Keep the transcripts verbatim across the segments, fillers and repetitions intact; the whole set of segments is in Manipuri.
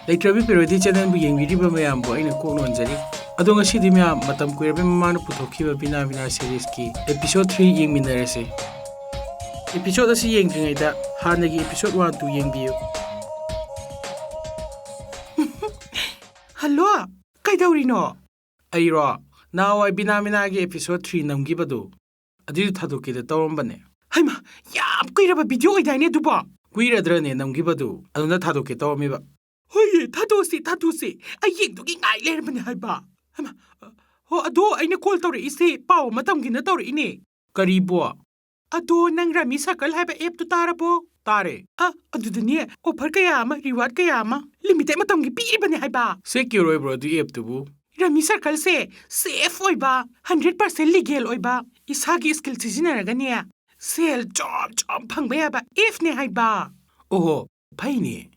ꯂꯩꯇ꯭ꯔꯕꯤ ꯄꯦꯔꯣꯗꯤ ꯆꯦꯅꯦꯜꯕꯨ ꯌꯦꯡꯕꯤꯔꯤꯕ ꯃꯌꯥꯝꯕꯨ ꯑꯩꯅ ꯀꯣꯛꯅ ꯑꯣꯟꯖꯔꯤ꯫ ꯑꯗꯣ ꯉꯁꯤꯗꯤ ꯃꯌꯥꯝ ꯃꯇꯝ ꯀꯨꯏꯔꯕꯩ ꯃꯃꯥꯡꯗ ꯄꯨꯊꯣꯛꯈꯤꯕ ꯕꯤꯅꯥ ꯕꯤꯅꯥ ꯁꯤꯔꯤꯁꯀꯤ ꯑꯦꯄꯤꯁꯣꯗ ꯊ꯭ꯔꯤ ꯌꯦꯡꯃꯤꯟꯅꯔꯁꯦ꯫ ꯑꯦꯄꯤꯁꯣꯗ ꯑꯁꯤ ꯌꯦꯡꯗ꯭ꯔꯤꯉꯩꯗ ꯍꯥꯟꯅꯒꯤ ꯑꯦꯄꯤꯁꯣꯗ ꯋꯥꯟ ꯇꯨ ꯌꯦꯡꯕꯤꯌꯨ꯫ ꯍꯜꯂꯣ, ꯀꯩꯗꯧꯔꯤꯅꯣ? ꯑꯩꯔꯣ? ꯅꯍꯥꯟꯋꯥꯏ ꯕꯤꯅꯥ ꯕꯤꯅꯥꯒꯤ ꯑꯦꯄꯤꯁꯣꯗ ꯊ꯭ꯔꯤ ꯅꯝꯈꯤꯕꯗꯣ, ꯑꯗꯨꯏꯗꯣ ꯊꯥꯗꯣꯛꯀꯦꯗ ꯇꯧꯔꯝꯕꯅꯦ꯫ ꯍꯩꯃꯥ, ꯌꯥꯝ ꯀꯨꯏꯔꯕ ꯚꯤꯗꯤꯑꯣ ꯑꯣꯏꯗꯥꯏꯅꯦ ꯑꯗꯨꯕꯣ? ꯀꯨꯏꯔꯗ꯭ꯔꯅꯦ ꯅꯝꯈꯤꯕꯗꯨ, ꯑꯗꯨꯅ ꯊꯥꯗꯣꯛꯀꯦ ꯇꯧꯔꯝꯃꯤꯕ꯫ ꯍꯣꯏꯌꯦ, ꯊꯥꯗꯣꯛꯁꯤ, ꯊꯥꯗꯣꯛꯁꯤ꯫ ꯑꯩ ꯌꯦꯡꯗꯨꯒꯤ ꯉꯥꯏ ꯂꯩꯔꯕꯅꯦ ꯍꯥꯏꯕ꯫ ꯍꯩꯃꯥ, ꯍꯣ, ꯑꯗꯣ ꯑꯩꯅ ꯀꯣꯜ ꯇꯧꯔꯛꯏꯁꯦ ꯄꯥꯎ ꯑꯃ ꯇꯝꯒꯦꯅ ꯇꯧꯔꯛꯏꯅꯦ꯫ ꯀꯔꯤꯕꯣ? ꯑꯗꯣ ꯅꯪ ꯔꯃꯤ ꯁꯔꯀꯜ ꯍꯥꯏꯕ ꯑꯦꯞꯇꯨ ꯇꯥꯔꯕꯣ? ꯇꯥꯔꯦ꯫ ꯑ, ꯑꯗꯨꯗꯅꯦ ꯑꯣꯐꯔ ꯀꯌꯥ ꯑꯃ, ꯔꯤꯋꯥꯔꯗ ꯀꯌꯥ ꯑꯃ ꯂꯤꯃꯤꯇꯦꯗ ꯃꯇꯝꯒꯤ ꯄꯤꯔꯤꯕꯅꯦ ꯍꯥꯏꯕ꯫ ꯁꯦ ꯀꯤꯔꯣꯏꯕ꯭ꯔꯣ ꯑꯗꯨ ꯑꯦꯞꯇꯨꯕꯨ? ꯔꯃꯤ ꯁꯔꯀꯜꯁꯦ ꯁꯦꯐ ꯑꯣꯏꯕ, ꯍꯟꯗ꯭ꯔꯦꯠ ꯄꯥꯔꯁꯦꯟ ꯂꯤꯒꯦꯜ ꯑꯣꯏꯕ, ꯏꯁꯥꯒꯤ ꯁ꯭ꯀꯤꯜ ꯁꯤꯖꯤꯟꯅꯔꯒꯅꯦ ꯁꯦꯜ ꯖꯣꯝ ꯖꯣꯝ ꯐꯪꯕ ꯌꯥꯕ ꯑꯦꯞꯅꯦ ꯍꯥꯏꯕ꯫ ꯑꯣꯍꯣ, ꯐꯩꯅꯦ꯫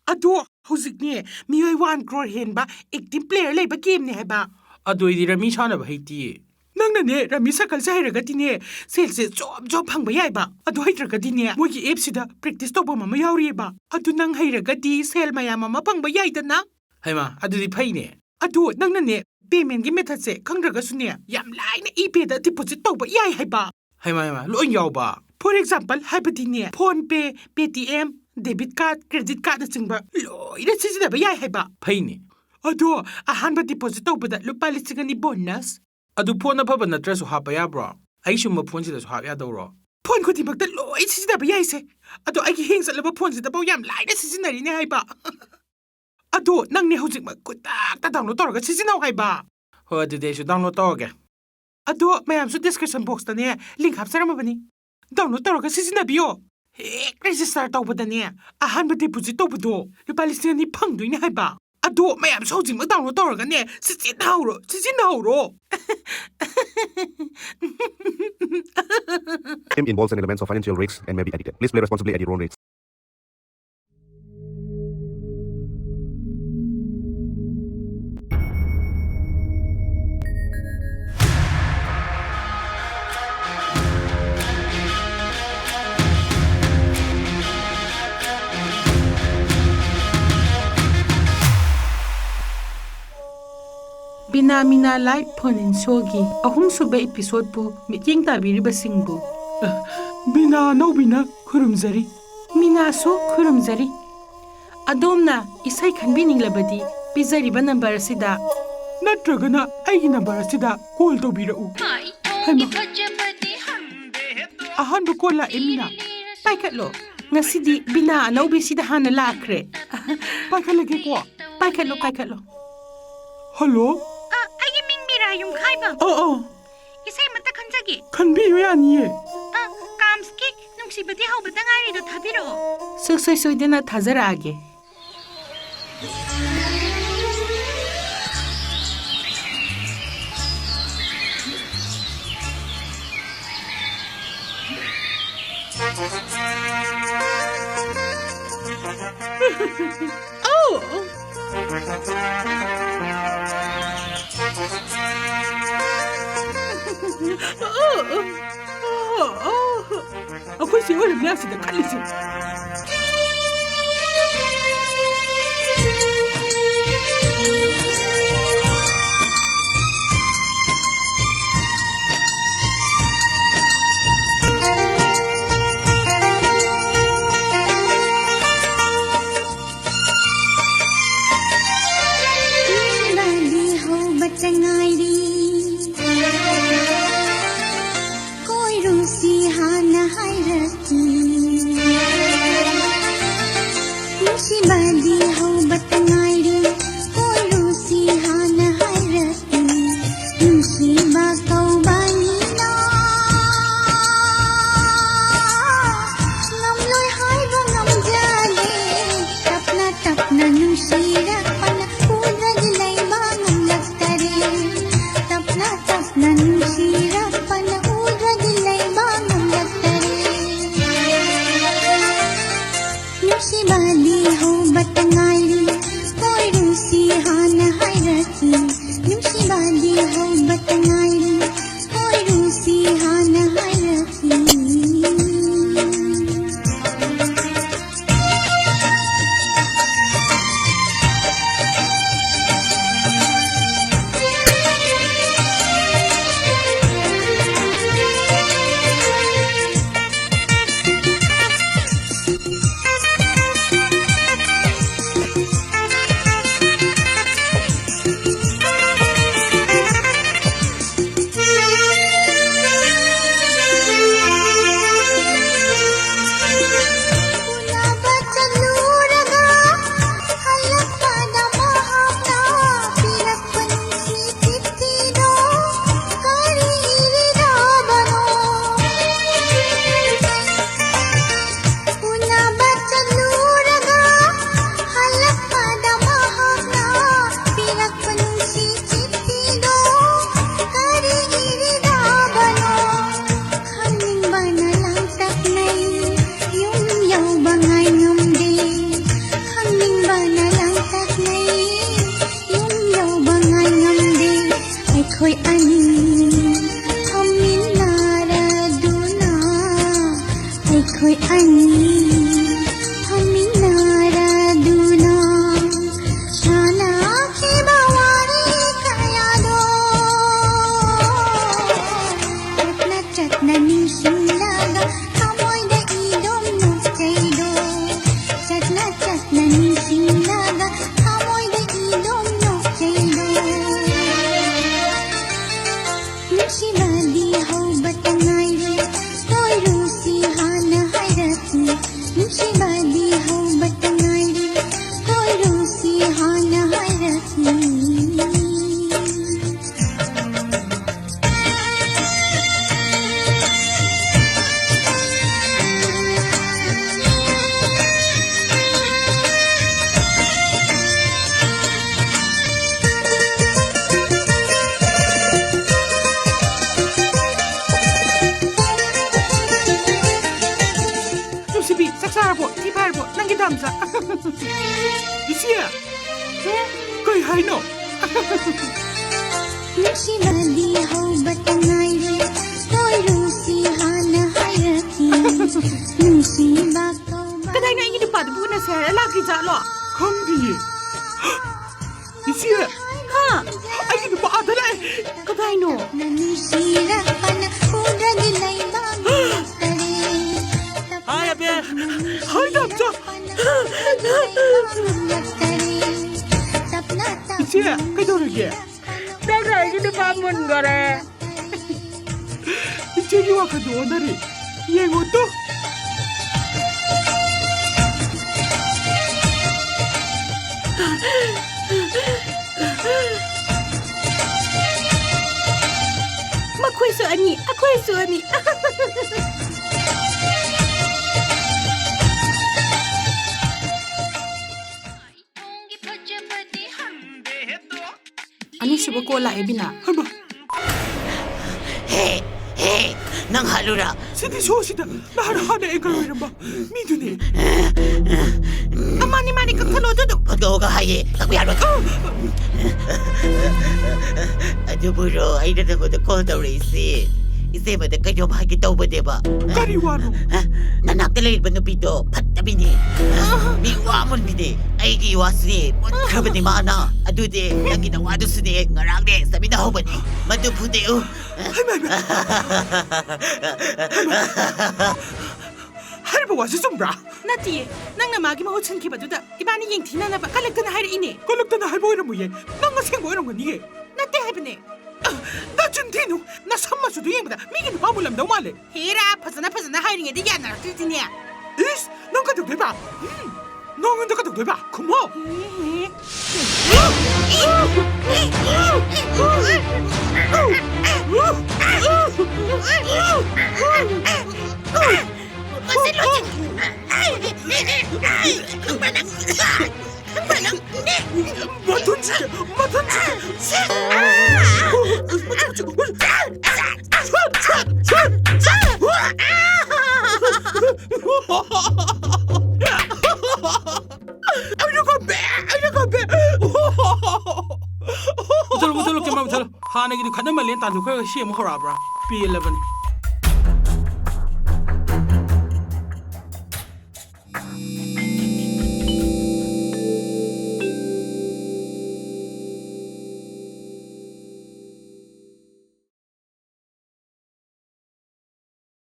ꯑꯗꯣ ꯍꯧꯖꯤꯛꯅꯦ ꯃꯤꯑꯣꯏ ꯋꯥꯟ ꯀ꯭ꯔꯣꯔ ꯍꯦꯟꯕ ꯑꯦꯛꯇꯤꯚ ꯄ꯭ꯂꯦꯌꯔ ꯂꯩꯕ ꯒꯦꯝꯅꯦ ꯍꯥꯏꯕ꯫ ꯑꯗꯨ ꯑꯩꯗꯤ ꯔꯃꯤ ꯁꯥꯟꯅꯕ ꯍꯩꯇꯤꯌꯦ꯫ ꯅꯪꯅꯅꯦ ꯔꯃꯤ ꯁꯔꯀꯜꯁꯦ ꯍꯩꯔꯒꯗꯤꯅꯦ ꯁꯦꯜꯁꯦ ꯖꯣꯝ ꯖꯣꯝ ꯐꯪꯕ ꯌꯥꯏꯕ꯫ ꯑꯗꯨ ꯍꯩꯇ꯭ꯔꯒꯗꯤꯅꯦ ꯃꯣꯏꯒꯤ ꯑꯦꯞꯁꯤꯗ ꯄ꯭ꯔꯦꯛꯇꯤꯁ ꯇꯧꯐꯝ ꯑꯃ ꯌꯥꯎꯔꯤꯑꯕ꯫ ꯑꯗꯨ ꯅꯪ ꯍꯩꯔꯒꯗꯤ ꯁꯦꯜ ꯃꯌꯥꯝ ꯑꯃ ꯐꯪꯕ ꯌꯥꯏꯗꯅ꯫ ꯍꯩꯃꯥ, ꯑꯗꯨꯗꯤ ꯐꯩꯅꯦ꯫ ꯑꯗꯣ ꯅꯪꯅꯅꯦ ꯄꯦꯃꯦꯟꯒꯤ ꯃꯦꯊꯠꯁꯦ ꯈꯪꯗ꯭ꯔꯒꯁꯨꯅꯦ ꯌꯥꯝ ꯂꯥꯏꯅ ꯏ ꯄꯦꯗ ꯗꯤꯄꯣꯖꯤꯠ ꯇꯧꯕ ꯌꯥꯏ ꯍꯥꯏꯕ꯫ ꯍꯩꯃꯥ, ꯍꯩꯃꯥ, ꯂꯣꯏ ꯌꯥꯎꯕ? ꯐꯣꯔ ꯑꯦꯛꯖꯥꯝꯄꯜ ꯍꯥꯏꯕꯗꯤꯅꯦ, PhonePe, Paytm, debit card, credit ꯀꯥꯔꯗꯅꯆꯤꯡꯕ ꯂꯣꯏꯅ ꯁꯤꯖꯤꯟꯅꯕ ꯌꯥꯏ ꯍꯥꯏꯕ꯫ ꯐꯩꯅꯦ꯫ ꯑꯗꯣ ꯑꯍꯥꯟꯕ ꯗꯤꯄꯣꯖꯤꯠ ꯇꯧꯕꯗ ꯂꯨꯄꯥ ꯂꯤꯁꯤꯡ ꯑꯅꯤ ꯕꯣꯅꯁ꯫ ꯑꯗꯨ ꯐꯣꯟ ꯑꯐꯕ ꯅꯠꯇ꯭ꯔꯁꯨ ꯍꯥꯞꯄ ꯌꯥꯕ꯭ꯔꯣ? ꯑꯩ ꯁꯨꯝꯕ ꯐꯣꯟꯁꯤꯗꯁꯨ ꯍꯥꯞ ꯌꯥꯗꯧꯔꯣ? ꯐꯣꯟ ꯈꯨꯗꯤꯡꯃꯛꯇ ꯂꯣꯏ ꯁꯤꯖꯤꯟꯅꯕ ꯌꯥꯏꯁꯦ꯫ ꯑꯗꯣ ꯑꯩꯒꯤ ꯍꯦꯡ ꯆꯠꯂꯕ ꯐꯣꯟꯁꯤꯗꯐꯥꯎ ꯌꯥꯝ ꯂꯥꯏꯅ ꯁꯤꯖꯤꯟꯅꯔꯤꯅꯦ ꯍꯥꯏꯕ꯫ ꯑꯗꯣ ꯅꯪꯅꯦ ꯍꯧꯖꯤꯛꯃꯛ ꯈꯨꯗꯛꯇ ꯗꯥꯎꯟꯂꯣꯗ ꯇꯧꯔꯒ ꯁꯤꯖꯤꯟꯅꯧ ꯍꯥꯏꯕ꯫ ꯍꯣꯏ, ꯑꯗꯨꯗꯤ ꯑꯩꯁꯨ ꯗꯥꯎꯟꯂꯣꯗ ꯇꯧꯔꯒꯦ꯫ ꯑꯗꯣ ꯃꯌꯥꯝꯁꯨ ꯗꯤꯁꯀ꯭ꯔꯤꯞꯁꯟ ꯕꯣꯛꯁꯇꯅꯦ ꯂꯤꯡ ꯍꯥꯞꯆꯔꯝꯃꯕꯅꯤ, ꯗꯥꯎꯟꯂꯣꯗ ꯇꯧꯔꯒ ꯁꯤꯖꯤꯟꯅꯕꯤꯌꯣ꯫ ꯍꯦꯛ ꯔꯦꯖꯤꯁꯇꯔ ꯇꯧꯕꯗꯅꯦ ꯑꯍꯥꯟꯕ ꯗꯤꯄꯣꯖꯤꯠ ꯇꯧꯕꯗꯣ ꯂꯨꯄꯥ ꯂꯤꯁꯤꯡ ꯑꯅꯤ ꯐꯪꯗꯣꯏꯅꯦ ꯍꯥꯏꯕ꯫ ꯑꯗꯣ ꯃꯌꯥꯝꯁꯨ ꯍꯧꯖꯤꯛꯃꯛ ꯗꯥꯎꯟꯂꯣꯗ ꯇꯧꯔꯒꯅꯦ ꯁꯤꯖꯤꯟꯅꯍꯧꯔꯣ, ꯁꯤꯖꯤꯟꯅꯍꯧꯔꯣ꯫ Game involves an element of financial risks and may be addictive. Please play responsibly at your own risk. Meena Meena live phone in ꯁꯣꯒꯤ ꯑꯍꯨꯝꯁꯨꯕ ꯏꯄꯤꯁꯣꯗꯄꯨ ꯃꯤꯠꯌꯦꯡ ꯇꯥꯕꯤꯔꯤꯕꯁꯤꯡꯕꯨ꯫ ꯑ, ꯃꯤꯅꯥ ꯑꯅꯧꯕꯤꯅ ꯈꯨꯔꯨꯝꯖꯔꯤ꯫ ꯃꯤꯅꯥꯁꯨ ꯈꯨꯔꯨꯝꯖꯔꯤ꯫ ꯑꯗꯣꯝꯅ ꯏꯁꯩ ꯈꯟꯕꯤꯅꯤꯡꯂꯕꯗꯤ ꯄꯤꯖꯔꯤꯕ ꯅꯝꯕꯔ ꯑꯁꯤꯗ ꯅꯠꯇ꯭ꯔꯒꯅ ꯑꯩꯒꯤ ꯅꯝꯕꯔ ꯑꯁꯤꯗ ꯀꯣꯜ ꯇꯧꯕꯤꯔꯛꯎ꯫ ꯍꯩꯃꯥ꯫ ꯑꯍꯥꯟꯕ ꯀꯣꯜ ꯂꯥꯛꯑꯦ, ꯃꯤꯅꯥ꯫ ꯄꯥꯏꯈꯠꯂꯣ꯫ ꯉꯁꯤꯗꯤ ꯕꯤꯅꯥ ꯑꯅꯧꯕꯤꯁꯤꯗ ꯍꯥꯟꯅ ꯂꯥꯛꯈ꯭ꯔꯦ꯫ ꯄꯥꯏꯈꯠꯂꯒꯦꯀꯣ꯫ ꯄꯥꯏꯈꯠꯂꯣ, ꯄꯥꯏꯈꯠꯂꯣ꯫ ꯍꯜꯂꯣ? ꯑ, ꯑꯩꯒꯤ ꯃꯤꯡ ꯃꯤꯔꯥ ꯌꯨꯝꯈꯥꯏꯕꯝ꯫ ꯑꯧ, ꯑꯧ꯫ ꯏꯁꯩ ꯑꯃꯠꯇ ꯈꯟꯖꯒꯦ꯫ ꯈꯟꯕꯤꯌꯨ, ꯌꯥꯅꯤꯌꯦ꯫ ꯑ, ꯀꯥꯝꯁꯀꯤ ꯅꯨꯡꯁꯤꯕꯗꯤ ꯍꯧꯕꯗ ꯉꯥꯏꯔꯤꯗꯣ ꯊꯥꯕꯤꯔꯛꯑꯣ꯫ ꯁꯨꯡꯁꯣꯏ ꯁꯣꯏꯗꯅ ꯊꯥꯖꯔꯛꯑꯒꯦ꯫ ꯑꯧ! ꯑꯩꯈꯣꯏ ꯆꯦ ꯑꯣꯏꯔꯝꯅꯦ ꯑꯁꯤꯗ ꯈꯜꯂꯤꯁꯦ꯫ ꯐꯝꯃꯤꯟꯅꯔꯗꯨꯅ ꯁꯥꯟꯅꯈꯤꯕ ꯋꯥꯔꯤ ꯀꯌꯥꯗꯣ ꯆꯠꯅ ꯆꯠꯅ ꯅꯤꯡꯁꯤꯡꯂꯒ ꯊꯃꯣꯏꯗ ꯏꯗꯨꯝ ꯅꯣꯛꯆꯩꯗꯣ꯫ ꯆꯠꯅ ꯆꯠꯅ ꯅꯤꯡꯁꯤꯡꯂꯒ ꯊꯃꯣꯏꯗ ꯏꯗꯨꯝ ꯅꯣꯛꯆꯩꯗꯣ꯫ ꯅꯨꯡꯁꯤꯕꯗꯤ ꯍꯧꯕꯇ ꯉꯥꯏꯔꯤ, ꯁꯣꯏꯔꯨꯁꯤ ꯍꯥꯟꯅ ꯍꯥꯏꯔꯛꯈꯤ꯫ ꯅꯨꯡꯁꯤꯕꯗꯤ ꯍꯧꯕꯇ ꯉꯥꯏꯔꯤ, ꯁꯣꯏꯔꯨꯁꯤ ꯍꯥꯟꯅ ꯍꯥꯏꯔꯛꯈꯤ꯫ ꯅꯨꯡꯁꯤꯕꯤ, ꯆꯥꯛ ꯆꯥꯔꯕꯣ? ꯊꯤ ꯐꯥꯏꯔꯕꯣ? ꯅꯪꯒꯤ ꯗꯥꯝꯆꯥ꯫ ꯏꯆꯦ! ꯀꯩ ꯍꯥꯏꯅꯣ? ꯅꯨꯡꯁꯤꯕꯗꯤ ꯍꯧꯕꯇ ꯉꯥꯏꯔꯤ, ꯁꯣꯏꯔꯨꯁꯤ ꯍꯥꯟꯅ ꯍꯥꯏꯔꯛꯈꯤ꯫ ꯅꯨꯡꯁꯤꯕ ꯀꯧꯕ ꯀꯗꯥꯏꯅꯣ ꯑꯩꯒꯤ ꯅꯨꯄꯥꯗꯨꯕꯨ ꯎꯅꯁꯦ ꯍꯥꯏꯔ ꯂꯥꯛꯈꯤ ꯖꯥꯠꯂꯣ? ꯈꯪꯗꯤꯌꯦ꯫ ꯏꯆꯦ! ꯍꯥ? ꯑꯩꯒꯤ ꯅꯨꯄꯥ ꯑꯥꯗ ꯂꯥꯛꯑꯦ꯫ ꯀꯗꯥꯏꯅꯣ? ꯅꯨꯡꯁꯤꯔꯛꯄꯅ ꯎꯗ꯭ꯔꯗꯤ ꯂꯩꯕ ꯉꯝꯂꯛꯇꯔꯦ꯫ ꯍꯥꯏ, ꯑꯕꯦ꯫ ꯍꯥꯏ, ꯗꯥꯝꯆꯥ꯫ ꯏꯆꯦ, ꯀꯩꯗꯧꯔꯒꯦ? ꯅꯪꯅ ꯑꯩꯒꯤ ꯅꯨꯄꯥ ꯃꯨꯟꯈꯔꯦ꯫ ꯏꯆꯦꯒꯤ ꯋꯥꯈꯜꯗꯣ ꯑꯣꯟꯅꯔꯦ꯫ ꯌꯦꯡꯉꯣ ꯇꯨ꯫ ꯃꯈꯣꯏꯁꯨ ꯑꯅꯤ, ꯑꯩꯈꯣꯏꯁꯨ ꯑꯅꯤ꯫ ꯑꯅꯤꯁꯨꯕ ꯀꯣꯜ ꯂꯥꯛꯑꯦ, ꯕꯤꯅꯥ꯫ ꯍꯩꯃꯥ! ꯍꯦ, ꯍꯦ, ꯅꯪ ꯍꯥꯠꯂꯨꯔꯥ? ꯁꯤꯗꯤ ꯁꯣꯁꯤꯗ ꯅꯍꯥꯟ ꯍꯥꯟꯅ ꯑꯦꯡꯀꯔ ꯑꯣꯏꯔꯝꯕ ꯃꯤꯗꯨꯅꯦ꯫ ꯑ, ꯃꯥꯅꯤ, ꯃꯥꯅꯤ, ꯀꯛꯊꯠꯂꯣ ꯑꯗꯨꯗꯣ꯫ ꯐꯣꯇꯣꯒ ꯍꯥꯏꯌꯦ, ꯀꯛꯄ ꯌꯥꯔꯣꯏ꯫ ꯑꯗꯨꯕꯨꯔꯣ ꯑꯩꯅ ꯅꯪꯉꯣꯟꯗ ꯀꯣꯜ ꯇꯧꯔꯛꯏꯁꯦ? ꯏꯆꯦꯃꯗ ꯀꯩꯅꯣꯝ ꯍꯥꯏꯒꯦ ꯇꯧꯕꯅꯦꯕ꯫ ꯀꯔꯤ ꯋꯥꯅꯣ? ꯅꯅꯥꯛꯇ ꯂꯩꯔꯤꯕ ꯅꯨꯄꯤꯗꯣ ꯐꯠꯇꯕꯤꯅꯦ꯫ ꯃꯤ ꯋꯥ ꯃꯨꯟꯕꯤꯅꯦ꯫ ꯑꯩꯒꯤ ꯋꯥꯁꯤꯅꯦ ꯃꯨꯟꯈ꯭ꯔꯕꯅꯤ ꯃꯥꯅ꯫ ꯑꯗꯨꯗꯤ ꯅꯪꯒꯤ ꯅꯋꯥꯗꯨꯁꯨꯅꯦ ꯉꯔꯥꯡꯅꯦ ꯆꯠꯃꯤꯟꯅꯍꯧꯕꯅꯤ꯫ ꯃꯗꯨ ꯐꯨꯗꯦ꯫ ꯍꯩꯃꯥ, ꯍꯩꯃꯥ꯫ ꯍꯥꯏꯔꯤꯕ ꯋꯥꯁꯤ ꯆꯨꯝꯕ꯭ꯔꯥ? ꯅꯠꯇꯤꯌꯦ, ꯅꯪꯅ ꯃꯥꯒꯤ ꯃꯍꯨꯠ ꯁꯤꯟꯈꯤꯕꯗꯨꯗ ꯏꯕꯥꯅꯤ ꯌꯦꯡꯊꯤꯅꯅꯕ ꯀꯜꯂꯛꯇꯅ ꯍꯥꯏꯔꯛꯏꯅꯦ꯫ ꯀꯜꯂꯛꯇꯅ ꯍꯥꯏꯕ ꯑꯣꯏꯔꯝꯃꯣꯏꯌꯦ꯫ ꯅꯪ ꯑꯁꯦꯡꯕ ꯑꯣꯏꯔꯝꯒꯅꯤꯌꯦ꯫ ꯅꯠꯇꯦ ꯍꯥꯏꯕꯅꯦ꯫ ꯅꯆꯤꯟ ꯊꯤꯅꯨ꯫ ꯅꯁꯝ ꯃꯆꯨꯗꯨ ꯌꯦꯡꯕꯗ ꯃꯤꯒꯤ ꯅꯨꯄꯥ ꯃꯨꯜꯂꯝꯗꯧ ꯃꯥꯜꯂꯦ꯫ ꯍꯦꯔꯥ, ꯐꯖꯅ ꯐꯖꯅ ꯍꯥꯏꯔꯤꯉꯩꯗ ꯌꯥꯅꯔꯛꯇ꯭ꯔꯤꯗꯤꯅꯦ꯫ ꯏꯁ, ꯅꯪ ꯀꯩꯗꯧꯗꯣꯏꯕ? ꯎꯝ, ꯅꯉꯣꯟꯗ ꯀꯩꯗꯧꯗꯣꯏꯕ? ꯈꯨꯝꯃꯣ꯫ ꯃꯊꯨꯟ ꯁꯤꯛꯑꯦ, ꯃꯊꯨꯟ ꯁꯤꯛꯑꯦ꯫ ꯑꯩꯅ ꯀꯞꯄꯦ, ꯑꯩꯅ ꯀꯞꯄꯦ꯫ ꯃꯨꯊꯠꯂꯣ, ꯃꯨꯊꯠꯂꯣ, ꯀꯦꯃꯦꯔꯥ ꯃꯨꯊꯠꯂꯣ꯫ ꯍꯥꯟꯅꯒꯤꯗꯤ ꯈꯠꯅꯃꯜꯂꯦꯅ ꯇꯥꯟꯊꯣꯛꯈ꯭ꯔꯒ ꯁꯤ ꯑꯃꯨꯛ ꯍꯧꯔꯛꯑꯕ꯭ꯔꯥ? ꯄꯦꯜꯂꯕꯅꯤ꯫